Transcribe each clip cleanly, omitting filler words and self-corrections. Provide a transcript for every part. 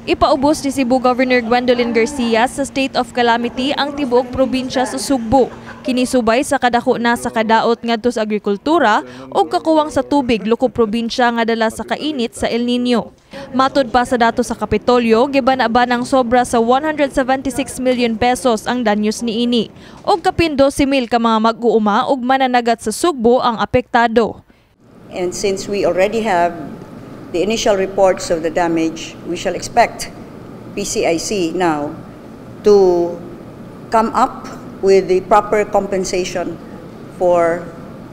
Ipaubos ni Cebu Governor Gwendolyn Garcia sa state of calamity ang tibuok probinsya sa Sugbo. Kini subay sa kadako na sa kadaot ngadto sa agrikultura ug kakuwang sa tubig lukop probinsya nga dala sa kainit sa El Nino. Matod pa sa datos sa Kapitolyo, gibana-banang sobra sa 176 million pesos ang danyos niini. Ug kapin 12 mil ka mga mag-uuma ug mananagat sa Sugbo ang apektado. And since we already have the initial reports of the damage, we shall expect PCIC now to come up with the proper compensation for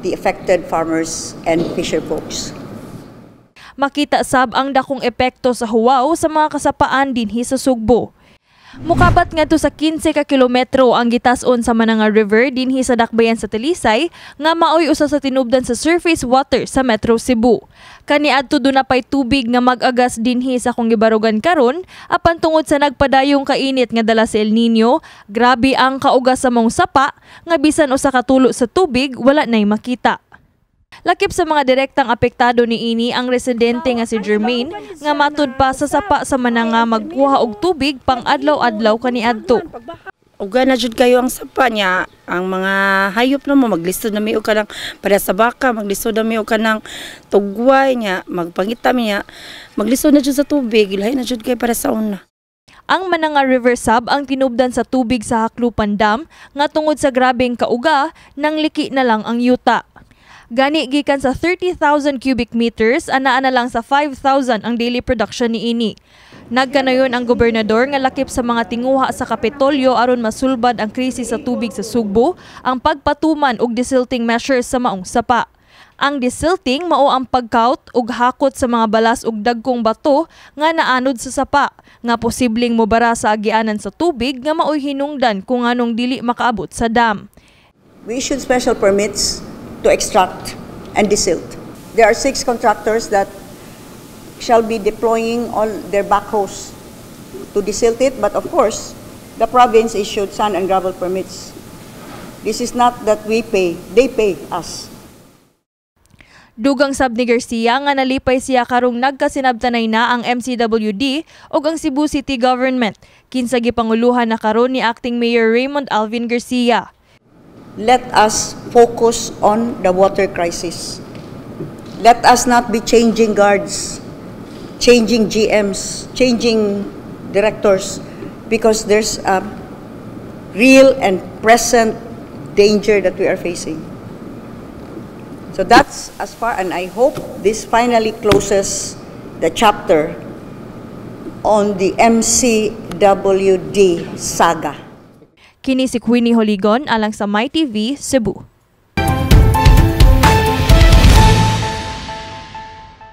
the affected farmers and fisher folks. Makita sab ang dakong epekto sa huwaw sa mga kasapaan dinhi sa Sugbo. Mukabat ngadto sa 15 ka kilometro ang gitas-on sa Mananga River dinhi sa dakbayan sa Talisay nga maoy usa sa tinubdan sa surface water sa Metro Cebu. Kaniadto duna pay tubig nga mag-agas dinhi sa akong gibarugan karon, apan tungod sa nagpadayong kainit nga dala sa El Nino, grabe ang kaugas sa maong sapa nga bisan usa ka tulo sa tubig wala nay makita. Lakip sa mga direktang apektado niini ang residente nga si Jermaine nga matud pa sa sapa sa Mananga magkuha og tubig pang adlaw-adlaw kaniadto. Uga na jud kayo ang sapa niya, ang mga hayop na mo maglisod na mi og kanang para sa baka, maglisod na mi og kanang tugway niya, magpangita mi niya, maglisod na jud sa tubig, lahi na jud kay para sa una. Ang Mananga River sab ang tinubdan sa tubig sa Jaclupan Dam nga tungod sa grabeng kauga nang liki na lang ang yuta. Gani gikan sa 30,000 cubic meters, anaa na lang sa 5,000 ang daily production niini. Nagkanayon ang gobernador nga lakip sa mga tinguha sa Kapitolyo aron masulbad ang krisis sa tubig sa Sugbo, ang pagpatuman og desilting measures sa maong sapa. Ang desilting mao ang pagkaut ug hakot sa mga balas ug dagkong bato nga naanod sa sapa, nga posibleng mobara sa agianan sa tubig nga maoy hinungdan kung nganong dili makaabot sa dam. We issued special permits to extract and desilt. There are six contractors that shall be deploying all their backhoes to desilt it, but of course, the province issued sand and gravel permits. This is not that we pay, they pay us. Dugang sab ni Garcia nga nalipay siya karong nagkasinabtanay na ang MCWD ug ang Cebu City Government kinsa gipanguluhan na karon ni Acting Mayor Raymond Alvin Garcia. Let us focus on the water crisis. Let us not be changing guards, changing GMs, changing directors, because there's a real and present danger that we are facing. So that's as far, and I hope this finally closes the chapter on the MCWD saga. Kini si Queenie Holigon alang sa MyTV, Cebu.